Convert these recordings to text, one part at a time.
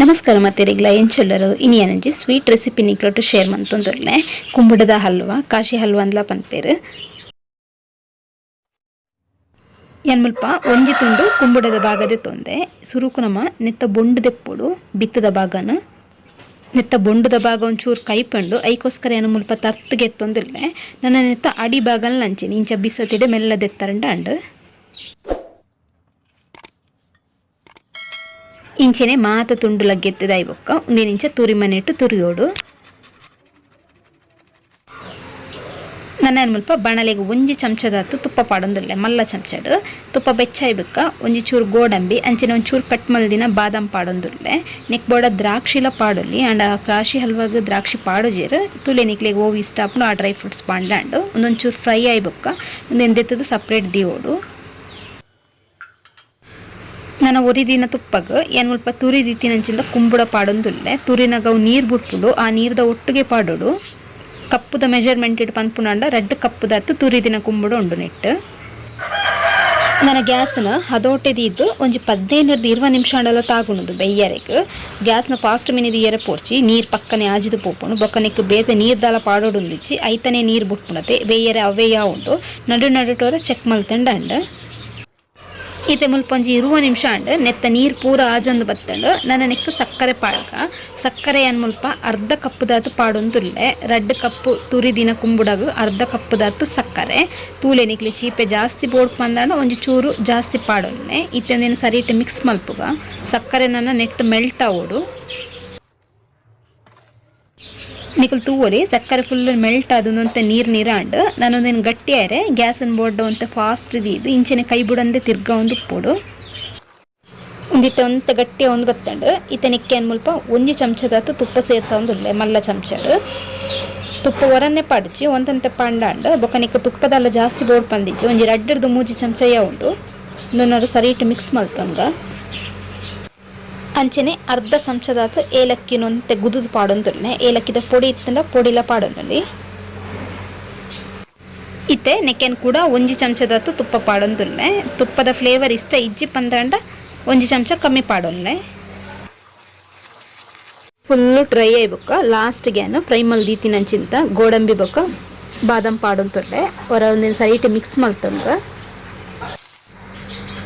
ನಮಸ್ಕಾರ ಮತ್ತೆರಿಗ್ಲ ಎಂಚೊಲ್ಲರು. ಇನಿ ಯಾನೊಂಜಿ ಸ್ವೀಟ್ ರೆಸಿಪಿ ನಿಕ್ಲೊಟ್ಟು ಶೇರ್ ಮಂತೊಂದುಲ್ಲೆ. ಕುಂಬುಡದ ಹಲ್ವ, ಕಾಶಿ ಹಲ್ವ ಅಂದ್ಲ ಪನ್ಪೆರ್. ಯಾನ್ ಮುಲ್ಪ ಒಂಜಿ ತುಂಡು ಕುಂಬುಡದ ಭಾಗ ದೆತ್ತೊಂದೆ. ಸುರುಕು ನಮ ನೆತ್ತ ಬೊಂಡು ದೆಪ್ಪೊಡು, ಬಿತ್ತದ ಭಾಗನ್. ನೆತ್ತ ಬೊಂಡುದ ಭಾಗ ಒಂಚೂರು ಕೈಪುಂಡು. ಐಕೋಸ್ಕರ ಯಾನ್ ಮುಲ್ಪ ತರ್ತ್ ಗೆತ್ತೊಂದುಲ್ಲೆ. ನನ ನೆತ್ತ ಅಡಿ ಭಾಗನ್ ಅಂಚೆನೆ ಇಂಚ ಬಿಸತಿಡ್ ಮೆಲ್ಲ ದೆತ್ತರಂಡ ಆಂಡ್. ಇಂಚೆನೆ ಮಾತ ತುಂಡುಲ ಗೆತ್ತುದು ಆಯಿ ಬೊಕ್ಕ ಉಂದೆನ್ ಇಂಚ ತುರಿಮನೆಟ್ ತುರಿಯೋಡು. ನನ ಮುಲ್ಪ ಬಾಣಲೆಗ್ ಒಂಜಿ ಚಮಚದಾತ್ ತುಪ್ಪ ಪಾಡೊಂದುಲ್ಲೆ ಮಲ್ಲ ಚಮಚಡ್. ತುಪ್ಪ ಬೆಚ್ಚಾಯಿ ಬೊಕ್ಕ ಒಂಜಿ ಚೂರು ಗೋಡಂಬಿ ಅಂಚೆನೆ ಒಂಚೂರು ಕಟ್ ಮಲ್ದಿನ ಬಾದಾಮ್ ಪಾಡೊಂದುಲ್ಲೆ. ನೆಕ್ ಬೋಡ ದ್ರಾಕ್ಷಿಲ ಪಾಡೊಲಿ. ಆಂಡ ಕಾಶಿ ಹಲ್ವಾಗ್ ದ್ರಾಕ್ಷಿ ಪಾಡುಜೆರ್. ತೂಲೆ ನಿಕ್ಲೆಗ್ ಒವು ಇಷ್ಟ ಆಪುಂಡು ಆ ಡ್ರೈ ಫ್ರೂಟ್ಸ್ ಪಾಡ್ಂಡ. ಉಂದೊಂಚೂರು ಫ್ರೈ ಆಯಿ ಬೊಕ್ಕ ಉಂದೆನ್ ದೆತ್ತುದು ಸಪ್ರೇಟ್ ದೀವೊಡು. ನನ ಒರಿದಿನ ತುಪ್ಪಗ್ ಯಾನ್ ಮುಲ್ಪ ತುರಿ ದೀತಿನಂಚಿಂದ ಕುಂಬುಡ ಪಾಡೊಂದುಲ್ಲೆ. ತುರಿನಗ ಅವು ನೀರ್ ಬುಡ್ಪುಂಡು. ಆ ನೀರ್ದ ಒಟ್ಟುಗೆ ಪಾಡೊಡು. ಕಪ್ಪುದ ಮೆಜರ್ಮೆಂಟ್ ಡ್ ಪನ್ಪುನಾಂಡ ರಡ್ಡ್ ಕಪ್ಪುದಾತ್ ತುರಿದಿನ ಕುಂಬುಡ ಉಂಡು ನೆಟ್ಟ್. ನನ ಗ್ಯಾಸ್ನ್ ಹದೋಟೆ ದೀದ್ ಒಂಜಿ 15 ರ್ದ್ 20 ನಿಮಿಷ ಆಂಡಲ ತಾಗುಂಡು ಬೆಯ್ಯರೆಗ್. ಗ್ಯಾಸ್ನ್ ಫಾಸ್ಟ್ ಮಿನಿ ದೀಯರೆ ಪೋಡ್ಚಿ. ನೀರ್ ಪಕ್ಕನೆ ಆಜಿದ್ ಪೋಪುಂಡು. ಬೊಕ್ಕ ನೆಕ್ಕ್ ಬೇತೆ ನೀರ್ ದಾಲ ಪಾಡೊಡುಂದಿಜ್ಜಿ. ಐತನೆ ನೀರ್ ಬುಡ್ಪುಂಡತೆ ಬೆಯ್ಯರೆ ಅವ್ವೇ ಯಾವುಂಡು. ನಡು ನಡುಟು ಒರ ಚೆಕ್ ಮಲ್ತ್ಂಡ ಆಂಡ್. ಇತ್ತೆ ಮುಲ್ಪ ಒಂಜಿ 20 ನಿಮಿಷ ಆಂಡ್. ನೆತ್ತ ನೀರ್ ಪೂರ ಆಜೊಂದು ಬತ್ತ್ಂಡ್. ನನ ನೆಕ್ಕ್ ಸಕ್ಕರೆ ಪಾಡ್ಗ. ಸಕ್ಕರೆ ಯಾನ್ ಮುಲ್ಪ ಅರ್ಧ ಕಪ್ಪುದಾತ್ ಪಾಡೊಂದುಲ್ಲೆ. ರಡ್ಡ್ ಕಪ್ ತುರಿದಿನ ಕುಂಬುಡಗ್ ಅರ್ಧ ಕಪ್ಪುದಾತ್ ಸಕ್ಕರೆ. ತೂಲೆ ನಿಕ್ಲೆ ಚೀಪೆ ಜಾಸ್ತಿ ಬೋಡು ಪಂದಾಂಡ ಒಂಜಿ ಚೂರು ಜಾಸ್ತಿ ಪಾಡೊನ್ಲೆ. ಇತ್ತೆ ಉಂದೆನ್ ಸರಿಟ್ ಮಿಕ್ಸ್ ಮಲ್ಪುಗ. ಸಕ್ಕರೆ ನನ ನೆಟ್ಟ್ ಮೆಲ್ಟ್ ಆವೊಡು. ನಿಕುಲು ತೂವೊಲಿ, ಸಕ್ಕರೆ ಫುಲ್ ಮೆಲ್ಟ್ ಆದ್ ಒಂತೆ ನೀರ್ ನೀರ್ ಆಂಡ್. ನನ ಉಂದೆನ್ ಗಟ್ಟಿ ಆಯೆರೆ ಗ್ಯಾಸ್ ನ್ ಬೋಡ್ಡ ಒಂತೆ ಫಾಸ್ಟ್ ದೀದ್ ಇಂಚೆನೆ ಕೈ ಬುಡಂದೆ ತಿರ್ಗಾವೊಂದು ಉಪ್ಪೊಡು. ಉಂದಿತ್ತೆ ಒಂತೆ ಗಟ್ಟಿ ಆವೊಂದು ಬತ್ತ್ಂಡ್. ಇತ್ತೆ ನೆಕ್ಕ್ ಯಾನ್ ಮುಲ್ಪ ಒಂಜಿ ಚಮಚದಾತ್ ತುಪ್ಪ ಸೇರ್ಸವೊಂದುಲ್ಲೆ ಮಲ್ಲ ಚಮಚಡ್. ತುಪ್ಪ ಒರನೆ ಪಾಡುಜಿ, ಒಂತೊಂತೆ ಪಾಂಡಾಂಡ್. ಬೊಕ್ಕ ನೆಕ್ಕ್ ತುಪ್ಪದಾಲ ಜಾಸ್ತಿ ಬೋಡು ಪಂದಿಜ್ಜಿ. ಒಂಜಿ ರಡ್ಡ್ ರ್ದ್ ಮೂಜಿ ಚಮಚ ಯಾವುಂಡು. ಉಂದೆನ್ ಒರ ಸರಿಟ್ ಮಿಕ್ಸ್ ಮಲ್ತೊನ್ಗ. ಅಂಚೆನೆ ಅರ್ಧ ಚಮಚದಾತ್ ಏಲಕ್ಕಿನ್ ಒಂತೆ ಗುದುದು ಪಾಡೊಂದುಲ್ಲೆ. ಏಲಕ್ಕಿದ ಪೊಡಿ ಇತ್ತ್ಂಡ ಪೊಡಿಲ ಪಾಡೊನೊಲಿ. ಇತ್ತೆ ನೆಕ್ಕೆನ್ ಕುಡ ಒಂಜಿ ಚಮಚದಾತ್ ತುಪ್ಪ ಪಾಡೊಂದುಲ್ಲೆ. ತುಪ್ಪದ ಫ್ಲೇವರ್ ಇಷ್ಟ ಇಜ್ಜಿ ಪಂದಾಂಡ ಒಂಜಿ ಚಮಚ ಕಮ್ಮಿ ಪಾಡೊನ್ಲೆ. ಫುಲ್ ಡ್ರೈ ಆಯಿ ಬೊಕ್ಕ ಲಾಸ್ಟ್ ಗ್ ಯಾನ್ ಫ್ರೈ ಮಲ್ತ್ ದೀತಿನಂಚಿಂತ ಗೋಡಂಬಿ ಬೊಕ್ಕ ಬಾದಾಮ್ ಪಾಡೊಂದುಲ್ಲೆ. ಒರ ಉಂದೆನ್ ಸರಿಟ್ ಮಿಕ್ಸ್ ಮಲ್ತೊನ್ಗ.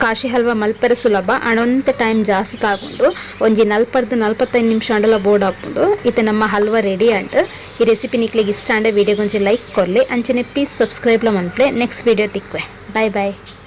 ಕಾಶಿ ಹಲ್ವ ಮಲ್ಪೆರೆ ಸುಲಭ ಆಂಡ ಒಂತೆ ಟೈಮ್ ಜಾಸ್ತಿ ತಾಗುಂಡು. ಒಂಜಿ ನಲ್ಪರ್ದ್ 45 ನಿಮಿಷ ಆಂಡಲ ಬೋಡಾಪುಂಡು. ಇತ್ತೆ ನಮ್ಮ ಹಲ್ವ ರೆಡಿ ಆಂಡ್. ಈ ರೆಸಿಪಿ ನಿಕ್ಲೆಗ್ ಇಷ್ಟ ಆಂಡ ವಿಡಿಯೋಗ್ ಒಂಜಿ ಲೈಕ್ ಕೊರ್ಲೆ. ಅಂಚನೆ ಪ್ಲೀಸ್ ಸಬ್ಸ್ಕ್ರೈಬ್ ಲ ಮನ್ಪುಲೆ. ನೆಕ್ಸ್ಟ್ ವಿಡಿಯೋ ತಿಕ್ಕುವೆ. Bye bye.